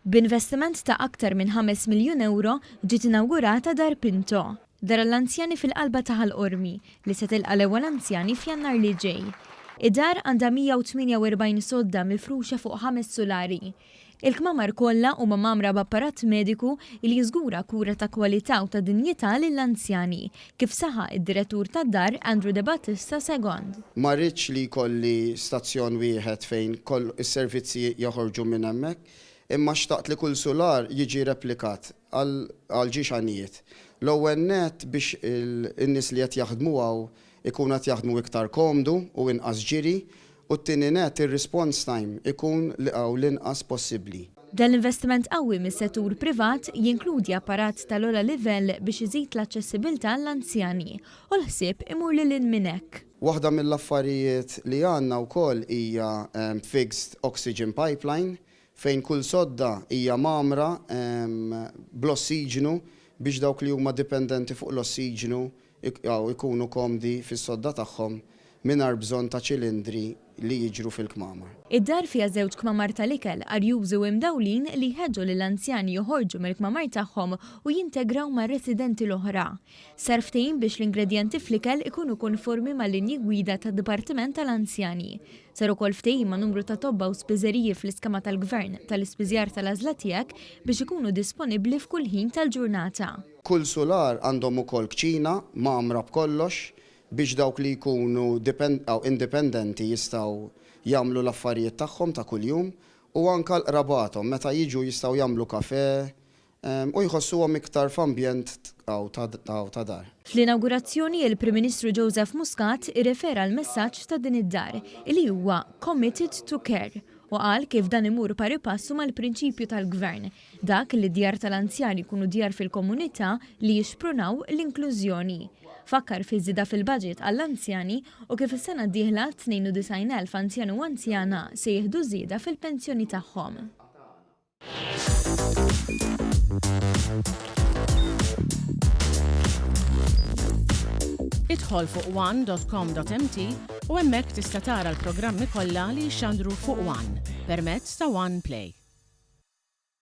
B'investiment ta' aktar minn 5 miljun ewro ġiet inawgurata Dar Pinto, dar għall-anzjani fil-qalba ta' Ħal Qormi li se tilqa' l-ewwel anzjani f'Jannar li ġej. Id-dar għandha 148 sodda mifruxa fuq ħames sulari. Il-kmamar kollha huma mgħammra b'apparat mediku li jiżgura kura ta' kwalità u ta' dinjità lill-anzjani, kif saħaq id-Direttur tad-dar Andrew Debattista Segond. Ma ridtx li jkolli stazzjon wieħed fejn koll is-servizzi joħorġu minn hemmhekk, imma xtaqt li kull sular jiġi replikat għal għal ġiex għanijiet. L-ewwel nett biex in-nies li qed jaħdmu hawn ikunu qed jaħdmu iktar komdu u inqas ġiri u t-tieni nett ir-response time ikun l-inqas possibbli. Dan l-investiment qawwi mis-settur privat jinkludi apparat tal-ogħla livell biex iżid l-aċċessibilità għall-anzjani, u l-ħsieb imur lil hinn minn hekk. Waħda mill-affarijiet li għandna wkoll hija fixed oxygen pipeline fejn kull sodda hija mgħammra bl-ossiġnu biex dawk li huma dipendenti fuq l-ossiġnu ikunu komdi fis-sodda tagħhom mingħajr bżonn ta' ċilindri li jiġru fil-kmamar. Id-dar fiha żewġ kmamar tal-ikel arjużi u imdawlin li jħeġġu lill-anzjani joħorġu mill-kmamar tagħhom u jintegraw mar-residenti l-oħra. Sar ftehim biex l-ingredjenti fl-ikel ikunu konformi mal-linji gwida tad-Dipartiment tal-Anzjani. Sar ukoll ftehim ma' numru ta' tobba u spiżeriji fl-iskema tal-Gvern tal-ispiżjar tal-għażla tiegħek biex ikunu disponibbli f'kull ħin tal-ġurnata. Kull sular għandhom ukoll kċina mgħammra b'kollox biex dawk li jkunu indipendenti jistgħu jagħmlu l-affarijiet tagħhom ta' kuljum u anke l-qrabathom meta jiġu jistgħu jagħmlu kafè u jħossuhom iktar f'ambjent ta' dar. Fl-inawgurazzjoni, il-Prim Ministru Joseph Muscat irrefera għall-messaġġ ta' din id-dar, li huwa Committed to Care, u qal kif dan imur pari passu mal-prinċipju tal-Gvern, dak li d-djar tal-anzjani jkunu djar fil-komunità li jixprunaw l-inklużjoni. Fakkar fiż-żieda fil-baġit għall-anzjani u kif is-sena d-dieħla 92,000 anzjan u anzjana se jieħdu żieda fil-pensjoni tagħhom. Idħol fuq one.com.mt u hemmhekk tista' tara l-programmi kollha li jixxandru fuq One permezz ta' One Play.